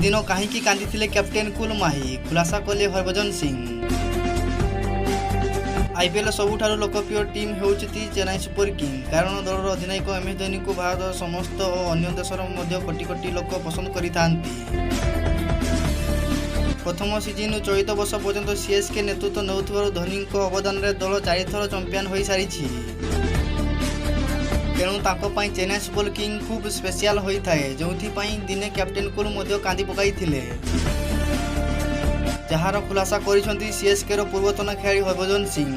ସେଦିନ କାହିଁକି କାନ୍ଦିଥିଲେ କ୍ୟାପ୍ଟେନ୍ କୁଲ ମାହି, ଖୁଲାସା କଲେ ହରଭଜନ ସିଂ। ଆଇପିଏଲ୍ର ସବୁଠାରୁ ଲୋକପ୍ରିୟ ଟିମ୍ ହେଉଛନ୍ତି ଚେନ୍ନାଇ ସୁପର କିଙ୍ଗ। କାରଣ ଦଳର ଅଧିନାୟକ ଏମ୍ଏସ୍ ଧୋନିଙ୍କୁ ଭାରତର ସମସ୍ତ ଓ ଅନ୍ୟ ଦେଶର ମଧ୍ୟ କୋଟି କୋଟି ଲୋକ ପସନ୍ଦ କରିଥାନ୍ତି। ପ୍ରଥମ ସିଜିନରୁ ଚଳିତ ବର୍ଷ ପର୍ଯ୍ୟନ୍ତ ସିଏସ୍କେ ନେତୃତ୍ୱ ନେଉଥିବାରୁ ଧୋନିଙ୍କ ଅବଦାନରେ ଦଳ ଚାରିଥର ଚାମ୍ପିୟନ ହୋଇସାରିଛି। ତେଣୁ ତାଙ୍କ ପାଇଁ ଚେନ୍ନାଇ ସୁପର କିଙ୍ଗ ଖୁବ୍ ସ୍ପେଶିଆଲ ହୋଇଥାଏ, ଯେଉଁଥିପାଇଁ ଦିନେ କ୍ୟାପ୍ଟେନ୍ କୁଲ ମଧ୍ୟ କାନ୍ଦି ପକାଇଥିଲେ, ଯାହାର ଖୁଲାସା କରିଛନ୍ତି ସିଏସ୍କେର ପୂର୍ବତନ ଖେଳାଳି ହରଭଜନ ସିଂ।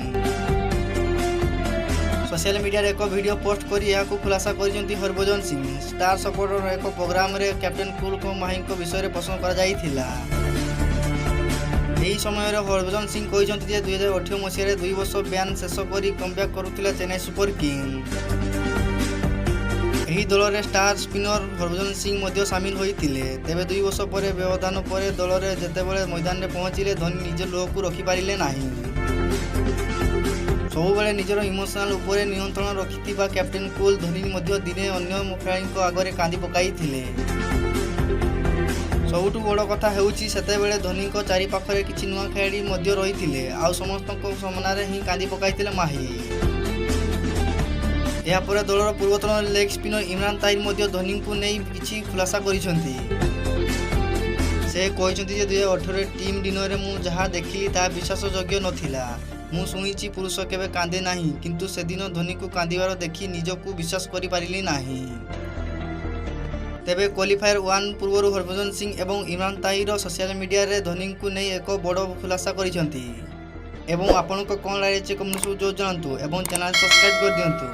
ସୋସିଆଲ ମିଡିଆରେ ଏକ ଭିଡିଓ ପୋଷ୍ଟ କରି ଏହାକୁ ଖୁଲାସା କରିଛନ୍ତି ହରଭଜନ ସିଂ। ଷ୍ଟାର ସ୍ପୋର୍ଟସର ଏକ ପ୍ରୋଗ୍ରାମରେ କ୍ୟାପ୍ଟେନ୍ କୁଲଙ୍କ ମାହିଙ୍କ ବିଷୟରେ ପ୍ରଶ୍ନ କରାଯାଇଥିଲା। ଏହି ସମୟରେ ହରଭଜନ ସିଂ କହିଛନ୍ତି ଯେ, 2018 ମସିହାରେ 2 ବର୍ଷ ବ୍ୟାନ୍ ଶେଷ କରି କମ୍ବ୍ୟାକ୍ କରୁଥିଲା ଚେନ୍ନାଇ ସୁପର କିଙ୍ଗ। ଏହି ଦଳରେ ଷ୍ଟାର ସ୍ପିନର ହରଭଜନ ସିଂ ମଧ୍ୟ ସାମିଲ ହୋଇଥିଲେ। ତେବେ 2 ବର୍ଷ ପରେ ବ୍ୟବଧାନ ପରେ ଦଳରେ ଯେତେବେଳେ ମଇଦାନରେ ପହଞ୍ଚିଲେ, ଧୋନି ନିଜ ଲୁହକୁ ରୋକିପାରିଲେ ନାହିଁ। ସବୁବେଳେ ନିଜର ଇମୋସନାଲ ଉପରେ ନିୟନ୍ତ୍ରଣ ରଖିଥିବା କ୍ୟାପ୍ଟେନ୍ କୁଲ ଧୋନି ମଧ୍ୟ ଦିନେ ଅନ୍ୟ ଖେଳାଳିଙ୍କ ଆଗରେ କାନ୍ଦି ପକାଇଥିଲେ। ସବୁଠୁ ବଡ଼ କଥା ହେଉଛି, ସେତେବେଳେ ଧୋନିଙ୍କ ଚାରିପାଖରେ କିଛି ନୂଆ ଖେଳାଳି ମଧ୍ୟ ରହିଥିଲେ, ଆଉ ସମସ୍ତଙ୍କ ସାମନାରେ ହିଁ କାନ୍ଦି ପକାଇଥିଲେ ମାହି। ଏହାପରେ ଦଳର ପୂର୍ବତନ ଲେଗ୍ ସ୍ପିନର ଇମ୍ରାନ ତାହିର ମଧ୍ୟ ଧୋନିଙ୍କୁ ନେଇ କିଛି ଖୁଲାସା କରିଛନ୍ତି। ସେ କହିଛନ୍ତି ଯେ, 2018ରେ ଟିମ୍ ଡିନରରେ ମୁଁ ଯାହା ଦେଖିଲି, ତାହା ବିଶ୍ୱାସଯୋଗ୍ୟ ନଥିଲା। ମୁଁ ଶୁଣିଛି ପୁରୁଷ କେବେ କାନ୍ଦେ ନାହିଁ, କିନ୍ତୁ ସେଦିନ ଧୋନିକୁ କାନ୍ଦିବାର ଦେଖି ନିଜକୁ ବିଶ୍ୱାସ କରିପାରିଲି ନାହିଁ। ତେବେ କ୍ୱାଲିଫାୟର ୱାନ୍ ପୂର୍ବରୁ ହରଭଜନ ସିଂ ଏବଂ ଇମ୍ରାନ ତାହିର ସୋସିଆଲ ମିଡିଆରେ ଧୋନିଙ୍କୁ ନେଇ ଏକ ବଡ଼ ଖୁଲାସା କରିଛନ୍ତି। ଏବଂ ଆପଣଙ୍କ କ'ଣ ରାୟ ଅଛି, କମେଣ୍ଟ ସବୁ ଜଣାନ୍ତୁ ଏବଂ ଚ୍ୟାନେଲ୍ ସବସ୍କ୍ରାଇବ୍ କରିଦିଅନ୍ତୁ।